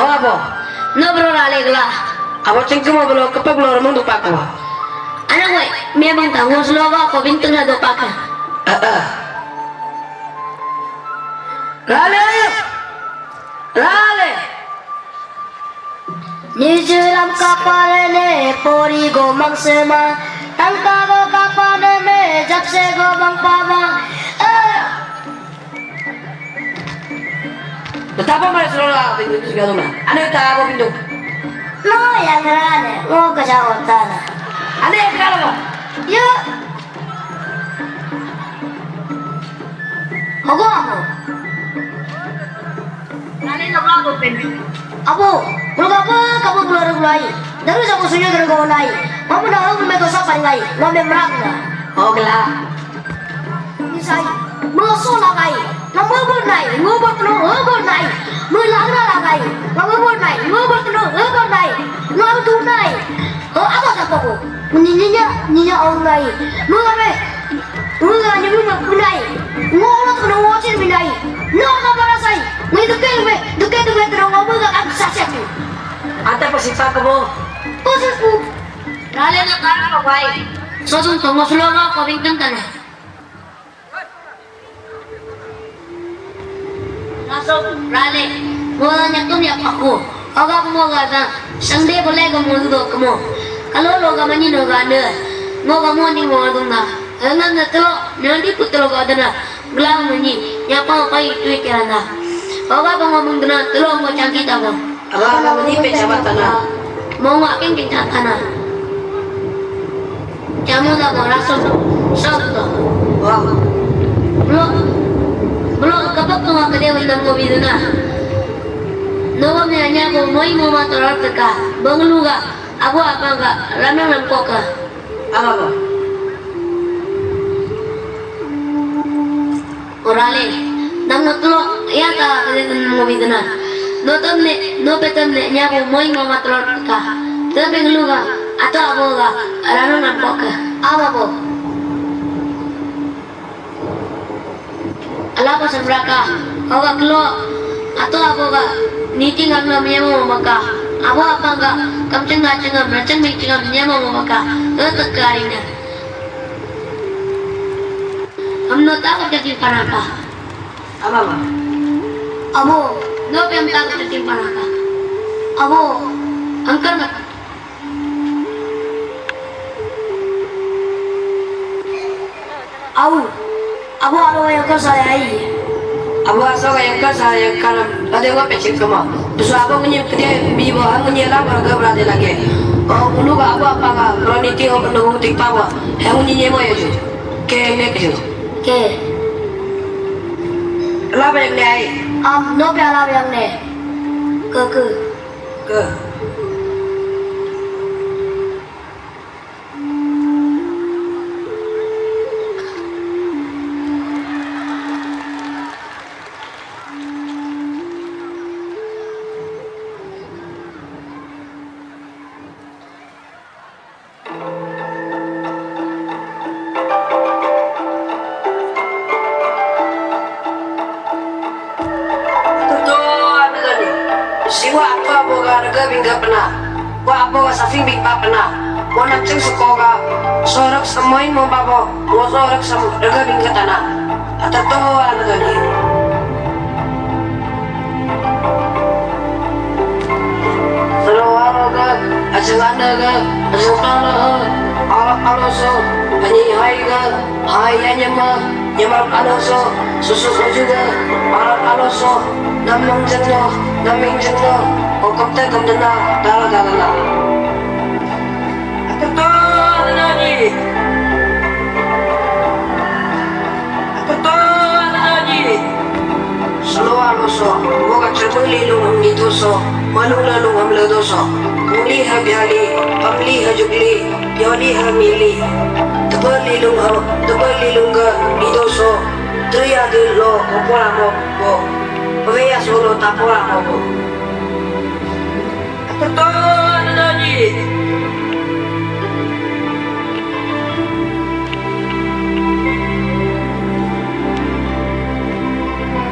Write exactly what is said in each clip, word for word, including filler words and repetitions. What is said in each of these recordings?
Abo. No bro rale gela. Abo cengkema belo kepak belo remeng dupak ko. Anak wai, memang tanggung seloga ko binteng na dupak. Eh, eh. Rale, ayo. Rale. Nijiram kapare ne pori go mangsema. Tangka go kapane me japse go mangpama. Eh. Betapa mana suruh lah, pintu segala mana? Ane tak apa pintu? Lo yang rane, mau ke Jawa Tengah. Ane yang kalah apa? Ya. Ogo abo. Ane nabla go pintu. Abo, bulga apa kamu bular bulai? Daru jago sunyo daru go nai. Mamu daru me dosa pangai. Mau memrak na. Ogla. Nisai, musu lagai, ngamubur nai, ngubur tenu, ngubur nai, mulagra lagai, ngamubur nai, ngubur tenu, ngubur nai, ngau tu nai. Oh, apa tak apa? Nyinya, nyinya orang nai. Mulabe, mula nyimu punai. Ngolot kena wajir minai. No na barasai. Ngai duke be, duke duke terang ngau mula kan sasak. Ata pasipaka bo. Khusus bu. Rale na kar ko bai. Sosung tongo sulo ma ko bingkang tane. Langsung rale. Mola nyatum ya paku. Oga ko moga da. Sangde boleh ko mola do ko mo. Kalau lo ga mani no ga ne. Mo ga mo ni mo dung na. Engan na telo. Nanti putelo ga dana. Gelang mani. Nyapa pai tui kerana. Oga ko mo mung dana. Telo mo cangki tabo. Aba aba mani pe cabat tanah. Mau ngak keng keng cabat tanah. Camu dah mau rasul. Sok tu. Wah. Belum. Belum kepek tu ngak kedai wendam kopi tu nah. Nobo me anya ko moi mo ma torar teka. Benglu ga. Abu apa ga. Ramang ram kok ga. Apa ko? Orale, nam no telo ya ta kene nam ngo bidana. No tam ne, no pe tam ne, nya bo moi mama telo ka. Te benglu ga, ato abo ga, rano nam kok ke. Abo bo. Ala ko samraka, oga kelo, ato abo ga, niti ngam nam nyemo maka. Abo apa ga, kamcheng ngacheng ngam, racheng mecheng ngam nyemo maka. Etek karing ne. Amno ta ka jatin panaka. Aba ba. Abo, no pem ta ka jatin panaka. Abo, angkar na. Au, abo alo yang kar saya ai. Abo aso ka yang kar saya yang kar. Ade ngo pecik kama. Dusu abo ngunyi pede bi bo, ha ngunyi la ba ga berade lagi. Oh, ulu ka abo apa ka? Roniti ho nunggu tik pa ba. He ngunyi nyemo ya ju. Ke, nek ju. Ke. Ala bayang ne ai. Am, no pe ala bayang ne. Ke, ke. Ke. Tutu, anu gani. Siwa apa boga rega bingga pena. Wa apa ga safing bingpa pena. Wa nangceng suko ga. Sorok semoi mo babo. Wa sorok sem rega bingga tana. Ata to, anu gani. Salo aro ga, ajeng anda ga, ajeng tana ga, alak aloso, ani hai ga, hai ya nyama, nyama aloso, susu uju ga, alak aloso, namang jengno, naming jengno, okom te kom dena, dala dala la. Ato to, anu gani. Ato to, anu gani. Salo aloso, moga cermeng lilung am nidoso, malung lalung am ledoso. Muli ha biali, pamli ha jugli, biali ha mili. Tebal lilung ha, tebal lilung ga nidoso. Triya dilo, opora mo bo. Paveya solo tapora mo bo. Ato to, anu gani.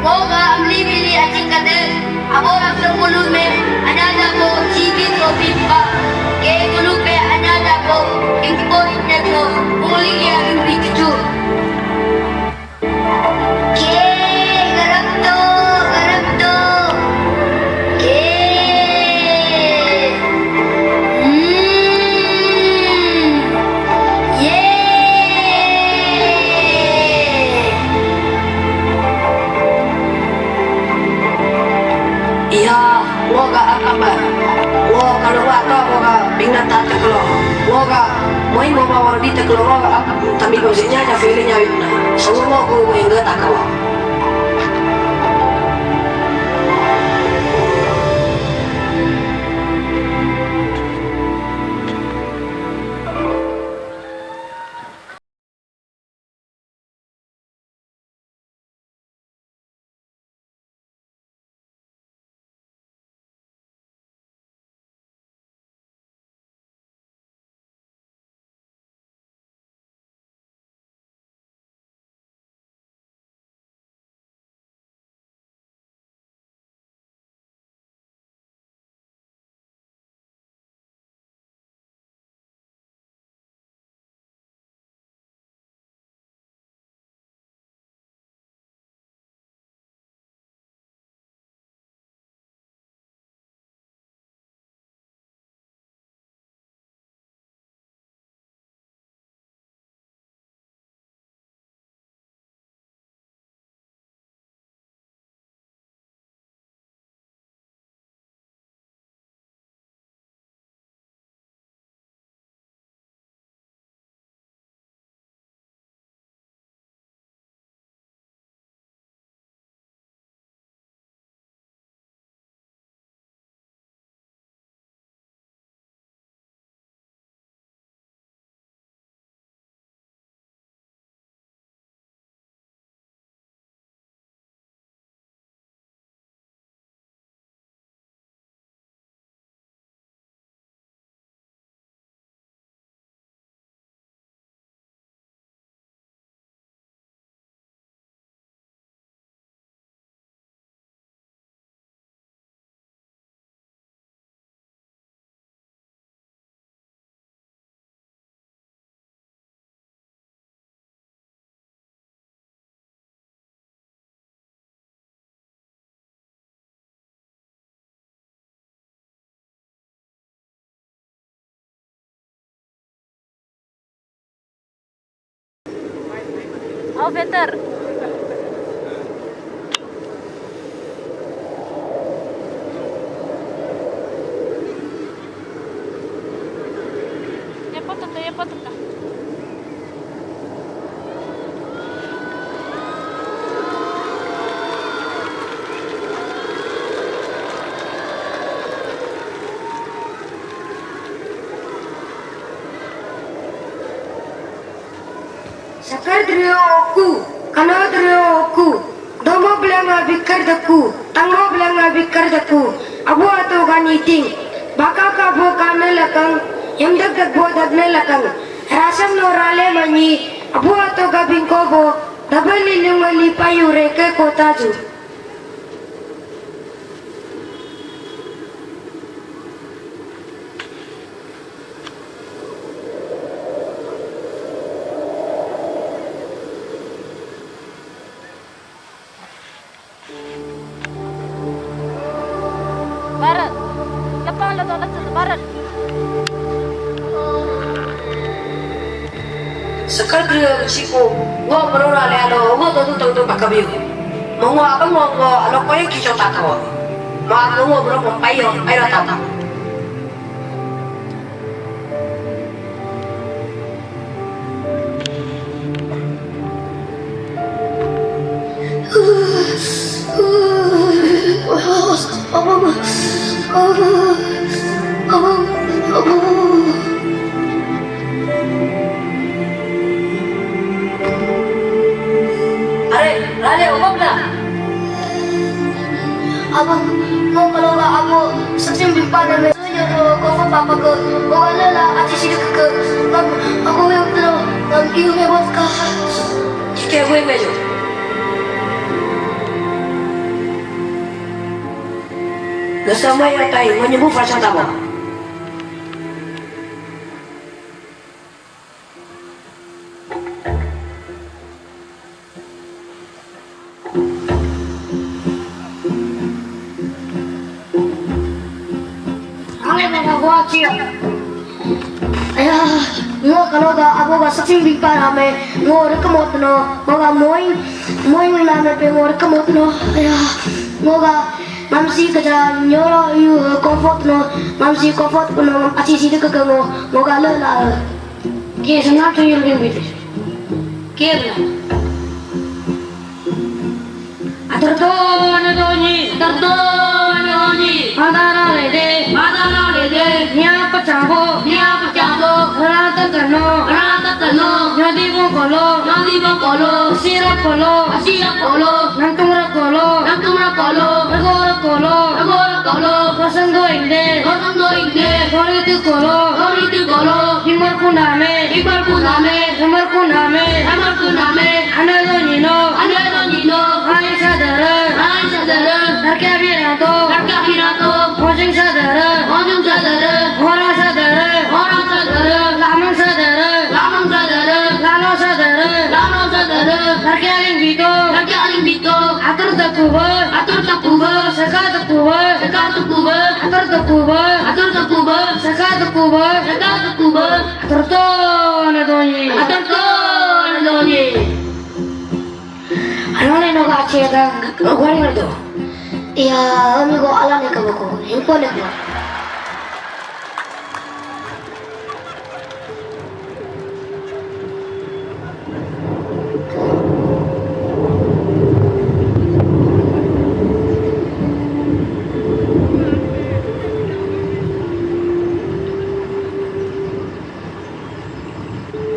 Moga amli mili acing kade. Abo rasa mulu me, anada bo, jibi ko bimpa. Ke mulu pe, anada bo, impo inna to, muli ya impi tutu. Ke, garam to, garam to. Ke. Hmm. Ye. Iya, ngoga akamba. Ngo kalau wa to ngoga bingna ta teklo. Ngoga moi mo ma wardi teklo ngoga ap tami ko sinya nya fele nya witna. So ngo ko mo inga takwa. Au veter. Ye potong dah, ye potong dah. Sakar drio oku, kano drio oku, domo belanga bikar deku, tango belanga bikar deku, abu ato gani ting, baka ka bo kane lakang, yamdak dak bo dagne lakang, rasam no rale manyi, abu ato ga bingko bo, dabali lungwali payu reke kota ju. Barat. Lepang le tolak tu barat. Sekar kria besi ko, ngo berora le alo, ngo tu tu tu tu pakabiu. Mengo apa ngo ngo alo koyo kicho takawa. Ma ngo ngo bro pempai yo, ayo tata. Are, rale, ubak na. Abang, mau kalau nggak aku seksi bimpa dan Yo, koko papa ko, ko wala la ati sidu ke, ngam, aku yang telo, ngam iu me bos ka. Kike gue mejo. Kesamai atai menyembuh pasal tabo. Angle baba gua cia. Aya, ngo kalo ga abo ga saping bingpa rame, ngo rekemot no, ngo ga moing, moing name pe ngo rekemot no. Aya, ngo ga mamsi kaja nyoro yu comfort no, mamsi comfort kuno aci si deke ke ngo, ngo ga le la. Ke sana tu yul bing bit. Ke bela. Atarto ne doni, atarto ne doni. Madara le de, madara le de. Nia pachabo, nia pachabo. Rata kano, rata kano. Nyadi bo kolo, nyadi bo kolo. Sira kolo, asira kolo. Nantung ra kolo, nantung ra kolo. Ragora kolo, ragora kolo. Kosong do inde, kosong do inde. Kori tu kolo, kori tu kolo. Himar kuname, himar kuname. Himar kuname, himar kuname. Ane doni no, ane doni no. Hai sadara, hai sadara. Narke abirato, narke abirato. Hojing sadara, hojing sadara. Hora sadara, hora sadara. Lamang sadara, lamang sadara. Lalo sadara, lalo sadara. Narke aling bito, narke aling bito. Atur takuba, atur takuba. Saka takuba, saka takuba. Atur takuba, atur takuba. Saka takuba, saka takuba. Atur to na doni, atur to na doni. Anole no ga che da, gori ngardo. Iya, ami go ala ne ka bako, himpo ne ko.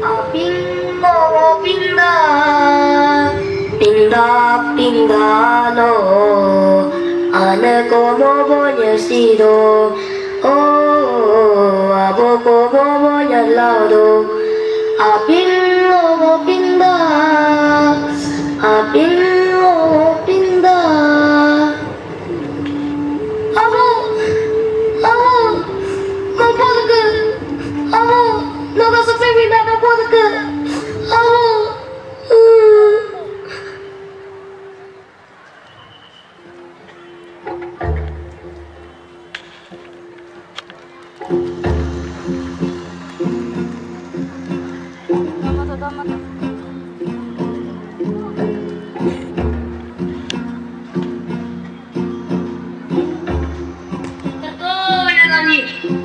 Aping mo pingda, pingda pingda lo, ane ko mo bonya sido, oh abo ko mo bonya laudo. Aping mo pingda, aping mo pingda. Abo, abo, mapalka. Abo, naga sepi mina mapalka. Abo. Tertona nani,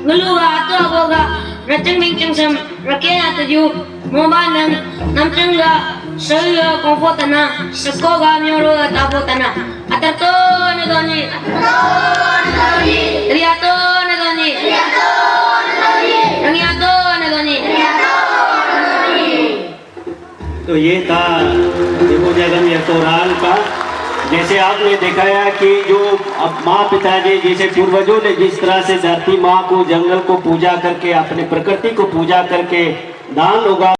ngelu ga atu abo ga, raceng mingceng sem, rake atu ju, moba nang, namceng ga, sayu ga, kongpo tana, seko ga, mioro ga, tapo tana. Atarto ne doni. Riato ne doni. Rangiato ne doni. तो ये था देवोजागम यतोराल का। जैसे आपने दिखाया कि जो अब माँ पिता ने, जैसे पूर्वजों ने जिस तरह से धरती माँ को, जंगल को पूजा करके, अपने प्रकृति को पूजा करके धान उगा